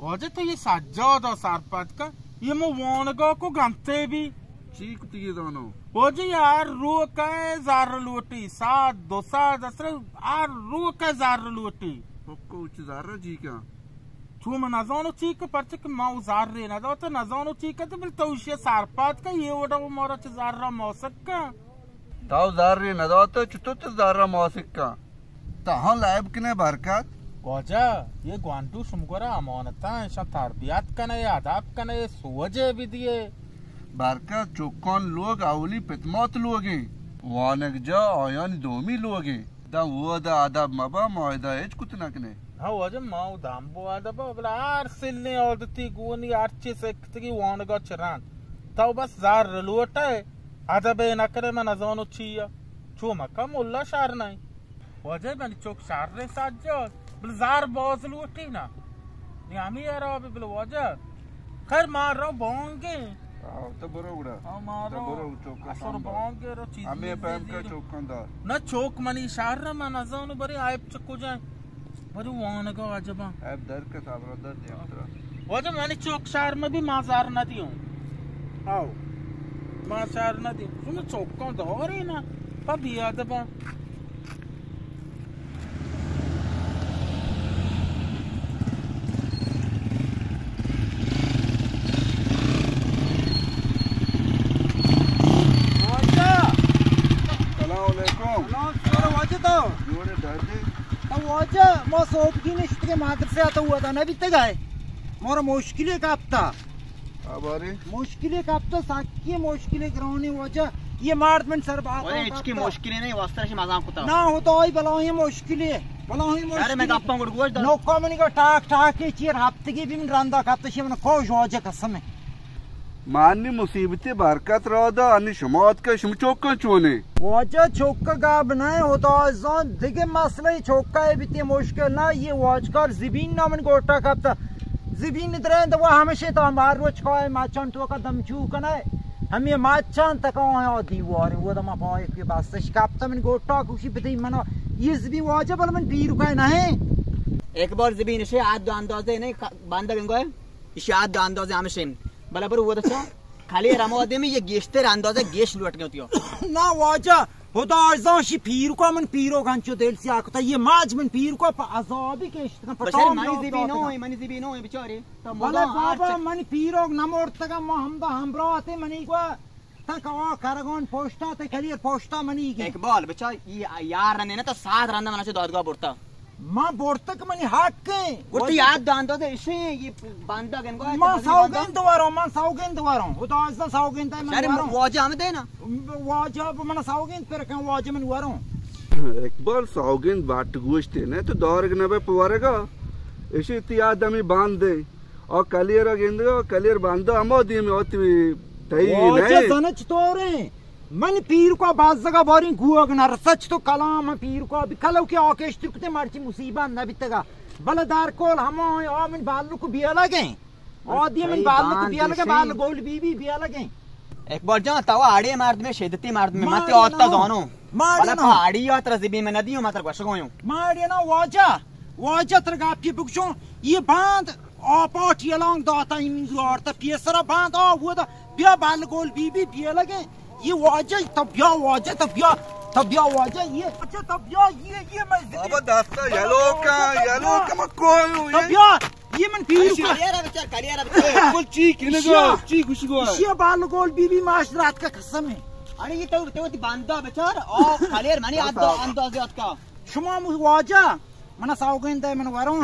واجہ تو یہ سجاد ءَ سرپد کن، یہ مو وانگا کو گنتے بی۔ چی کتی یہ دانو؟ واجہ یہ ہر روک ءَ زر لوٹی، ساعت دو ساعت اثر ہر روک ءَ زر لوٹی۔ پکو چی زر جی کن؟ چو من نزانو چی کہ پرچہ کہ ما او زر نہ داتا، نزانو چی کہ، بل تو اشی سرپد کن، یہ وڑا مارا چہ زر ماسک کن۔ تو زر نہ داتا، چطور تو زر ماسک کن؟ تہاں لائب کنے برکت۔ واجہ، یہ گوانڈو شمگورا امانتاں، اشاں تربیت کنے، ادب کنے، سوجے بدیے۔ برکت، چکان لوگ اولی پتمات لوگیں، وانگ جا آیانی دومی لوگیں۔ داں وہد ءَ ادب مبا، ما ادا ہچ کت نہ کنیں۔ ہاں واجہ، ما و دمب و ادب ءَ، بلے ہر سلیں عادتی گونی ہرچی سکتگی وانگا چہ رند۔ تو بس زر لوٹئے، ادب ءَ نہ کنئے، من نزانو چی ءَ۔ چو مکن ملا شر نہ انت۔ واجہ منی چک شر سجاد، بلے زر باز لوٹی نا۔ نی ہمے حراب بلے واجہ۔ خیر، ما رو بانگیں۔ آو، تو برو گڑا۔ آو، ما تو رو برو، چوکا اشور سنبھال۔ بانگے رو چیز ہمیں میز پیم کا دیدی۔ چوکاں دار۔ نہ چوک منی شہر، من نزانو برے عیب چہ کجا۔ برے وانگا عجبا۔ عیب در کا صبر در دیم ترا۔ واجہ منی چوک شہر میں بھی ما زر نہ دیوں۔ آو۔ ما شہر نہ دیوں۔ شما چوکاں دارے نا۔ پا بی ادبا۔ واجہ۔ سلام علیکم۔ سلام، شکر واجہ تو۔ جوڑے ڈاڈے۔ تو واجہ، ما صبح کی نشت کے مدرسے آتا ہوا تھا، نہ بیتے گئے۔ مارا مشکلی کپتا۔ آ بارے؟ مشکلے کپتہ، سکی مشکلے گرانی واجہ۔ یہ مرد من سر بات واجہ، ہچ کی مشکلے نہیں، واسطہ شی مزاق کتا۔ نہ ہوتا، آئی بلاہیں مشکلے، بلاہیں مشکلے۔ یار، میں گپاں گڑ گوش دار۔ نوکا منی کا ٹاک ٹاک کے چیر ہفتگی بھی من رندا کپتہ، شی من کوش واجہ قسم ہے۔ مانی مصیبت برکت را دا، انی شما اتکا شما چوکاں چونے۔ واجہ چوک گاب نہ، ہوتا زان دگہ مسئلہ چوکا ہے بیتی مشکل نہ، یہ واجکار زبین نہ من گوٹا کپتا۔ زبین دریں تو وہ ہمیشہ تو ہم ہر روچ کائے ماچان تو کا دم چو کنے۔ ہم یہ ماچان تک آیا دیوار، وہ دم پائے کہ بس اش کپتا من گوٹا کوشی بدی منا۔ یہ زبین واجہ بل من پیر کا نہیں۔ ایک بار زبین شے آد دو اندازے نہیں، بندہ گنگوئے۔ ایشی آد دو اندازے ہمیشہ۔ بلا برو وہ دچا۔ کلیر ہما دیمی یہ گیشتر اندازہ گیش لوٹ گیتیو۔ نا واجہ، خدا ازان شی پیرکا من پیرو گنچو دل سیاہ کتا، یہ ماج من پیرکا پا عذابی کشت کن، پا بچاری تام منی زبی نو، منی زبی نو، بچاری۔ بلے بابا، منی پیروک نمورتگا، ما ہمدا ہمراہ تے منی گوا، تک آ کرگون پوشتا تے کلیر پوشتا منی گی۔ اقبال، بچار، یہ یار رندے نا تو سات رندہ منا چو دادگاہ برتا۔ ما برتگ منی حق ایں۔ گڑا تو یاد دان داتے اشیں، یہ بندہ گنگو ہے ما کہ سوگند وروں، ما سوگند وروں۔ خدا عزیزاں سوگند ہے من وروں۔ واجہ ہم دینا۔ واجہ من سوگند پر کن، واجہ من وروں۔ اقبال سوگند باٹ گوشتے نہ تو دارگ نہ بے پورگا۔ اشی تی آدمی باندے۔ او کلیر گندگا، کلیر بندہ ہما دیمی آتی تئی واجہ نہیں۔ زنچ طوریں۔ من پیرکا بازگا باریں گوگ نہ رسچ تو کلام من پیرکا بی کلو کہ آ کشتر کتے مرچی مصیبت نہ بیتگا۔ بلے در کول ہما آ من بالک بیلگیں۔ آ دی من بالک بیلگیں، بال گول بی بی بیلگیں۔ اقبال جان، تو آڑے مردمے، شدتی مردمے، من تے آتا زانو۔ بلے پا آڑی آ ترا زبی من ندیوں، من ترا گوشگویوں۔ ماڑی نا واجہ، واجہ ترا گاپی بگشوں، یہ باند آپا ٹیلانگ داتا، این آرتا پیسرا باند آ ودا، بیا بال گول بی بی بیلگیں۔ یہ واجہ، تو بیا واجہ، تو بیا، تو بیا واجہ، یہ واجہ، تو بیا، یہ، یہ میں بابا دستا یلو کا، یلو کا میں کوئی ہوں، تو یہ بیا، یہ من پیرو کا۔ کلیرا بچار، کلیرا بچار۔ کل چی کنگا، چی گوشگا۔ شیا بال گول بی بی معاشرات کا قسم ہے۔ ارے یہ تو، تو باندا بچار، او کلیر منی اندازے آتکا۔ شما مو-، واجہ، منا سوگند ہے، من وروں۔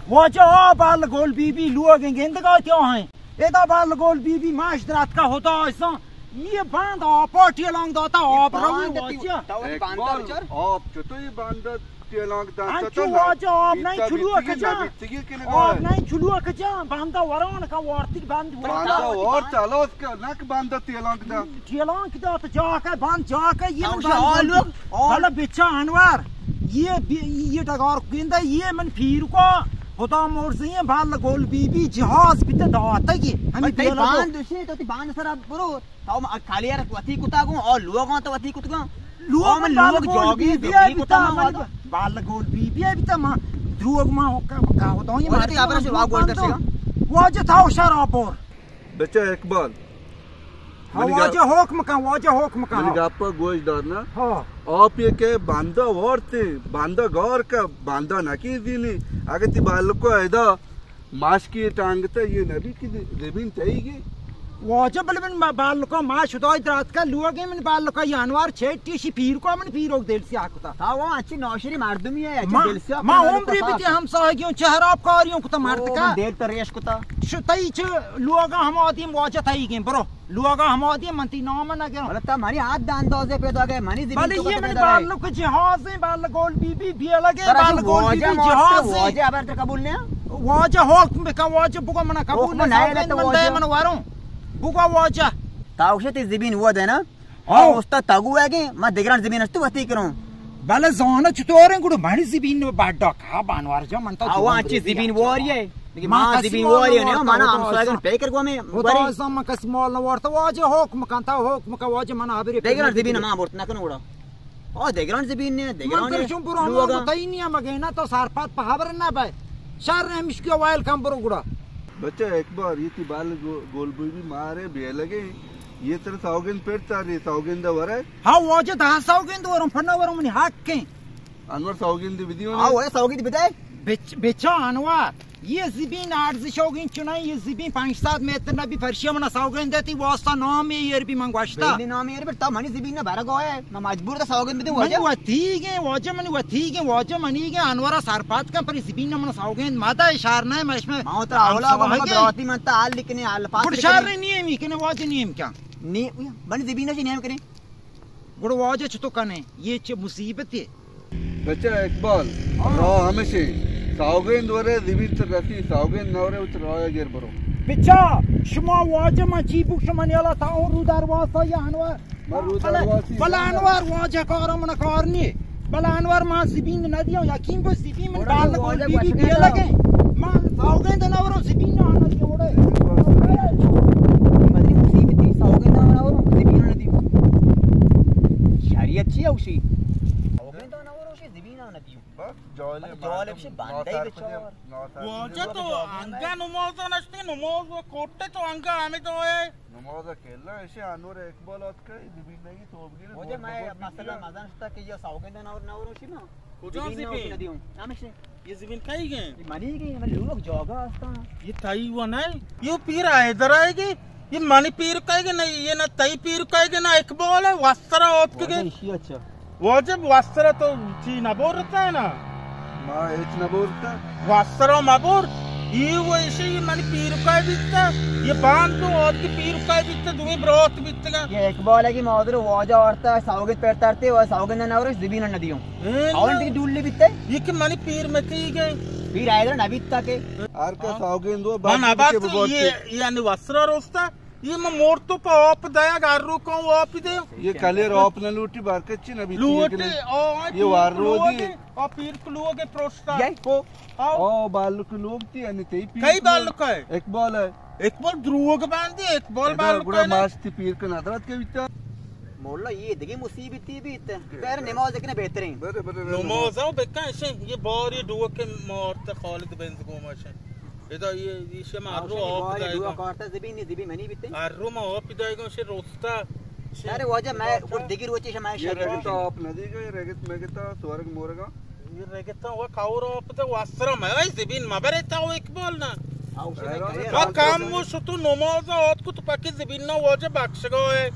واجہ آ بال گول بی بی لوگیں گندگا تیو ہیں۔ ادا بال گول بی بی ماش درات کا ہوتا ایسا۔ یہ باند آپا ٹیلانگ داتا، آپ روی واجہ۔ اقبال، آپ چطور یہ باند ٹیلانگ داتا؟ انچو واجہ آپ نہیں چلو کجا۔ آپ نہیں چلو کجا، باندا وران کا وارتی باند وران۔ باندا وارت الاس کا، نک باندا ٹیلانگ دا۔ ٹیلانگ دا تو جا کا، باند جا کا، یہ من آلو۔ حالا بچا انور، یہ بی-، یہ ڈگار گندہ، یہ من پیر کو خدا مرزی بال گول بی بی جہاز بیت داتگی۔ ہمیں بھائی، تئی باند دوشی، تو تی باند سر برو۔ تو کالیار وتی کتا گوں، اور لوگاں تو وتی کتگاں۔ لوگ من لوگ جوگی بی بی کتا بیتا، من بال گول بی بی بیتا، ما دروگ ما کا، کا ہوتا ہوں، یہ مارتی ابرش واگ گول در سگا۔ واجہ تھا ہوشار آپور۔ بچہ اقبال، ہاں، منی گپ، واجہ حکم کن، واجہ حکم کن، منی ہاں۔ گپ ءَ گوش دار نا۔ ہاں۔ آپ یہ کہ بندہ وارتے، بندہ گار کا، بندہ نکی دینی۔ اگہ تی بالکو ایدا ماشکی ٹانگتا یہ نبی کہ زمین تئی گی۔ واجہ بلے من ما-، بالکو ما شدای درات کا لوگے من بالکو یہ انوار چھٹی شی پیر کو من پیروک دل سیاہ کتا۔ تا وہ اچھی نوشری مردمی ہے، اچھی ما، دل سیاہ ما کتا عمری پسا بیتی کا۔ ہمساہگیوں چہراب کاریوں کتا مرد او، کا۔ من دیر تر ریش کتا۔ شو تئی چہ لوگا ہم آدیم واجہ تئی گیں، برو۔ لوگا ہم آدیم من تی نام نہ گرم۔ بلے تا منی حد اندازے پیدا گئے، منی زمین بلے تو یہ کتے منی درائی۔ بالک جہاز ہیں، بالک گول بی بی، بی لگے، ترا بالک گول بی واجہ بی مارتا، جہاز ہیں۔ واجہ ابر تو قبول نہیں؟ واجہ حکم بکا، واجہ بگو منا قبول حکم نہیں، نہیں، سوگند تو من دے واجہ۔ من واروں۔ بگو واجہ۔ تا اوشے تی زمین وہ دینا۔ آؤ۔ استاد تگو ہے کہ ما دگران زمین است وتی کروں۔ بلے زانہ چطور ہیں گڑو منی زمین نو بڑا کا بانوار جا من تا آوا جوان چی برے زمین بیا واری جا۔ ہے۔ لیکن ما ما کسی زمین مال واری نہ ہے، ورتا، منا خدا ہمسایگان عزم۔ پکر گو میں خدا بری۔ عزم، من کسی مال نہ ورتا، واجہ حکم کن، تا حکم کن، واجہ من ابری دگران زمین ما برت نہ کنو گڑا۔ آ دگران زمین نے، من دگران ترشم برو ہم لوگا۔ بتائی نہیں، مگے نہ تو سرپد پہ خبر نہ بے۔ شر ہمش کے وائل کم برو گڑا۔ بچہ اقبال، یہ تی بال گو-، گول بوئی بھی مارے بے لگے۔ یہ تر سوگند پر تاری سوگند ورے۔ ہاں واجہ، دہ سوگند ورم، پنہ ورم، منی حق ہیں۔ انور سوگند بدیو ہاں، نے۔ وہ سوگند بدے۔ بچ-، بچا انور، یہ زمین ارزش ہوگی چنائی، یہ زمین پنچ سد متر نبی، پرشیا منا سوگند دیتی، واسطہ نام یہ یر بھی من گوشتا۔ بلی نام یر بھی، تا منی زمین نہ بھر گوئے، میں مجبور تا سوگند بدے منی واجہ۔ وتیگیں واجہ، منی وتیگیں واجہ، منیگیں انورا سرپد کن، پر زمین نہ منا سوگند مدا، شار نہ، مش میں ما تو اولا ہمساہگے۔ براتی من تا حال لکھنے، حال پاس گڑ لکھنے۔ شار نہیں ہے، می کنے واجہ نیم کیا؟ نی، منی زمین نہ چی نیم کریں۔ گڑا واجہ چتو کنے؟ یہ چہ مصیبتے۔ بچہ اقبال، ہاں۔ راہ ہمیشے، سوگند ورے زمین تر رسی، سوگند نہ ورے وت راہ گر برو۔ بچہ، شما واجہ من چی بک شما نیالا تا اون رو درواسی یا انور۔ من رو بلے، درواسی بلے یا انور واجہ کارا من کار نی۔ بلے انور ما زمین ندیو، یقین کو زمین من گڑا بال کو واجہ بی بی گوشگا دیا نا۔ لگے۔ ما سوگند نہ ورو زمین نہ آنا جوڑے۔ مدری مصیبتی سوگند نہ ورو زمین نہ دیو۔ شریعت چی اوشی؟ سوگند نہ ورو شی زمین نہ دیو۔ بس جالب بس جالب مردم شی بندے ناتار بچار۔ کجا، ناتار واجہ کجا۔ تو انگا نماز نشتے، نماز و کوٹے تو انگا ہمیں تو ہے۔ نماز کلا ایشی انور اقبال آتکا، ببین نگی توبگیر مجھے بہت میں بہت مسئلہ بیا۔ مزن شتا کہ یہ سوگند نہ ور-، نہ وروشی نا۔ کجا زمین نہ زمین؟ وروشی ندیوں۔ ہمیشہ۔ یہ زمین کئی گئے؟ یہ منی گئے، من لوگ جاگا ہستا۔ یہ تئی و نہیں، یہ پیر آئے در آئے گئے، یہ منی پیر کئی گئے نہیں، یہ نہ تئی پیر کئی گئے، نہ اقبال ہے، وسترا آتک گئے۔ ایشی اچھا۔ واجب واسطرا تو چی نبورتا ہے نا؟ ما ہچ نبورتا۔ واسطرا مبور۔ یہ و ایشی منی پیرکای بیتا۔ یہ باند تو آد کی پیرکای بیتا، دوی برات بیتگا۔ یہ اقبال ہے کہ مادر واجہ آرتا، سوگت پر ترتے و سوگت نہ نورش زمین نہ دیوں۔ اے اور نا۔ دیگه ڈولی بیتے۔ یہ کہ منی پیر مکی گئے۔ پیر آئے نہ بیتا کہ۔ ہر کا ہاں۔ سوگند و من باپ کے ابات ببورتے۔ یہ، یعنی واسطرا روستا۔ یہ من مور تو پہ آپ دیا، گھر رو کہوں آپ دے۔ یہ کلیر آپ نہ لوٹی، برکت چی نہ بیتی لوٹی، لیکن آ، یہ وار رو دی۔ آ پیر کو لوگ پروشتا۔ یہ کو؟ آؤ۔ آ بالک لوگ تی، یعنی تی پیر کئی کو؟ بالک ہے؟ اقبال ہے۔ اقبال دروگ باندی، اقبال ادا بالک گڑا ہے نا۔ ماش تی پیر کو ندرت کے بیتا۔ مولا یہ دیگه مصیبتی بیت۔ بیر نماز کنے بہترین۔ برے، برے، برے، نماز آؤ بکن شے، یہ باری ڈوک مارت خالد بنز گوما شے۔ ادا یہ، یہ شما ہر رو آپ دائے گا۔ کارتا زبین نی، زبین منی بیتے۔ ہر رو ما آپ دائے گا، شے روستا۔ شے ارے واجہ، میں کچھ دگی روچے شما یہ شاگرد رگتا ہوں۔ آپ نہ دیگا، یہ رگت میں گتا، سورگ مورگا۔ یہ رگتا وہ کاور آپ تو واسرا میں، اے زبین ما برے تا وہ اقبال نا۔ آؤ، شے میں وہ کام وہ شتو نماز آت کو تو پاکی زبین نا واجہ بخشگا ہے۔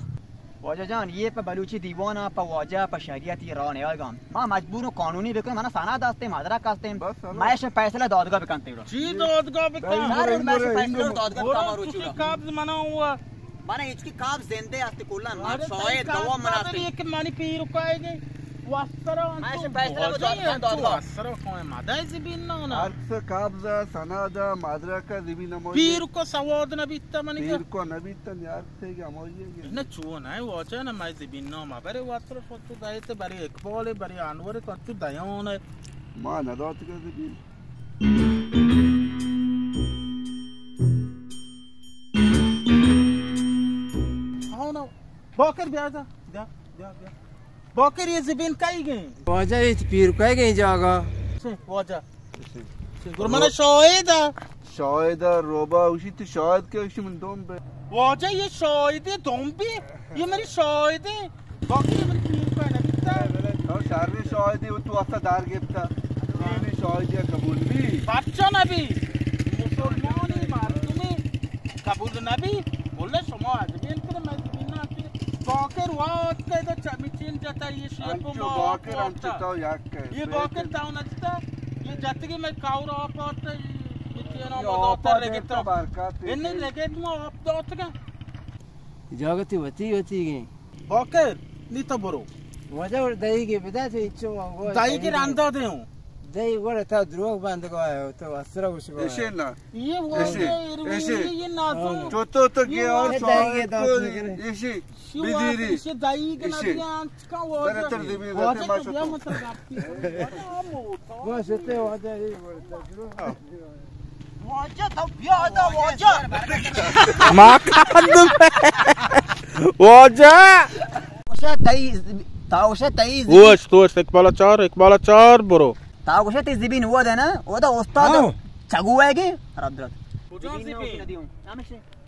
واجہ جان، یہ پہ بلوچی دیوان ء، پہ واجہ، پہ شریعت یہ راہ نیائیگا۔ ما مجبور ہوں قانونی بکنیں، منا سند ہستیں، مدرک ہستیں۔ بس، ہلو۔ ما ایش فیصلہ دادگاہ بکنتے۔ چی دادگاہ بکن؟ سر، ما ایش فیصلہ دادگاہ بکن، ہمارو چی چورا۔ قبض منا ہوا۔ منا ہچ کی قبض زندے ہستے کلن، ما ارے شاہد تئی گواہ منا قبض ہستیں۔ یہ کہ منی پیر کائے گئے۔ واسرا ما ایش فیصلہ کو دادگاہ، دادگاہ۔ واسرا کوئی مدائے زبین نہ ہونا۔ ہر سے قبض، سند، مدرک، زبین ہماری۔ پیر کو سواد نہ بیتا منی پیر کو نہ بیتا یار۔ تیگہ ہمائی ہے کہ نہ چو نہ واجہ نہ مئے زمین نام برے واتر پچو دایت برے اقبال برے انور پچو دیان ہے۔ ما نہ دات کہ زمین۔ آؤ نا۔ باکر بیا جا۔ بیا، بیا، بیا۔ باکر یہ زمین کئی گئے؟ واجہ یہ پیر کئی گئے جاگا؟ واجہ۔ گڑا من شاہد ءَ۔ شاہد ءَ روبا اوشی، تو شاہد کہ اوشی من دوم بے۔ واجہ یہ شاہد ہے، دوم بے۔ یہ میری شاہد ہے۔ باقی من پیر کو نہ بیتا۔ تو شر شاہد ہے، تو اصلا دار گپتا۔ یہ شاہد ہے، قبول بھی۔ بچہ نہ بھی۔ مسلمان مردمی قبول نہ بھی۔ بولے شما آدمی انت کہ میں زمین نہ آتی۔ باکر وات کہ تو چمیچین جتا یہ شیپ انچو ما باکر انچو تو یک۔ یہ باکر تاو نہ جتا، یہ جتگی میں کاور آپ آتا، یہ چینا مزاتر لگتا۔ برکت انہیں لگت ما آپ داتگا۔ جاگتی وتی وتی گئے۔ باکر، نی تو برو۔ واجہ اور دہی کے بدا تو اچو۔ دہی کے رندا دے ہوں۔ دہی وڑ تا دروغ بند کو آیا تو اسرا وش کو۔ ایشے نا۔ یہ وہ ایشے، ایشے۔ یہ نازو۔ تو تو تو گیا اور سوال کو ایشے۔ بدیری۔ ایشے دہی کے نازو۔ برتر دیبی، برتر ما شتو۔ بس اتنے واجہ ہی بولتا۔ واجہ تو بیا دا واجہ۔ ما قدم۔ واجہ۔ اوشا تئی، تا اوشا تئی۔ اوش، تو اوش، اقبال چار، اقبال چار برو۔ تا اوشا تئی زبین وہ دے نا، وہ دا استاد۔ ہاں۔ چگو ہے کہ؟ خراب درات۔ کجا زبین؟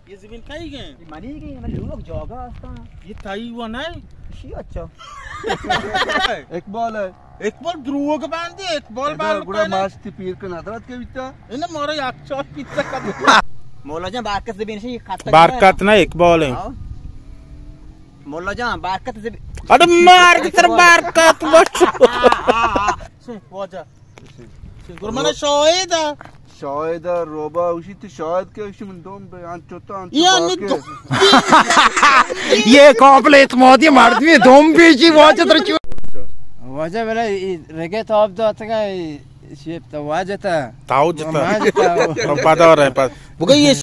یہ زمین کئی گئے؟ یہ منی گئے، من لوگ جاگا ہستا۔ یہ تئی و نہیں؟ شی اچھا۔ اقبال ہے۔ اقبال دروگ باندے، اقبال ادا بال گڑا کنے۔ ماستی پیر کن حضرت کے بیتا۔ انہیں مارا یک چار پیتا کب۔ مولا جان بارکت زبین شی خط۔ بارکت نہ اقبال ہے۔ ہاں۔ مولا جان بارکت زبین۔ اڑے مار کی طرف بارکت بچ۔ واجہ۔ گڑا من شاہد ءَ۔ شاہد ءَ روبا اوشی، تو شاہد کہ اوشی من دوم بے، انچو تو انچو یعنی باقی۔ دو-، یہ قابل اعتمادی مردمی دوم بے جی واجہ تر چو۔ واجہ بلا رگے تو آپ داتگا، شیپ تو واجہ تا۔ تاو جتا۔ واجہ تا۔ پدا رہے پس۔ بگو یہ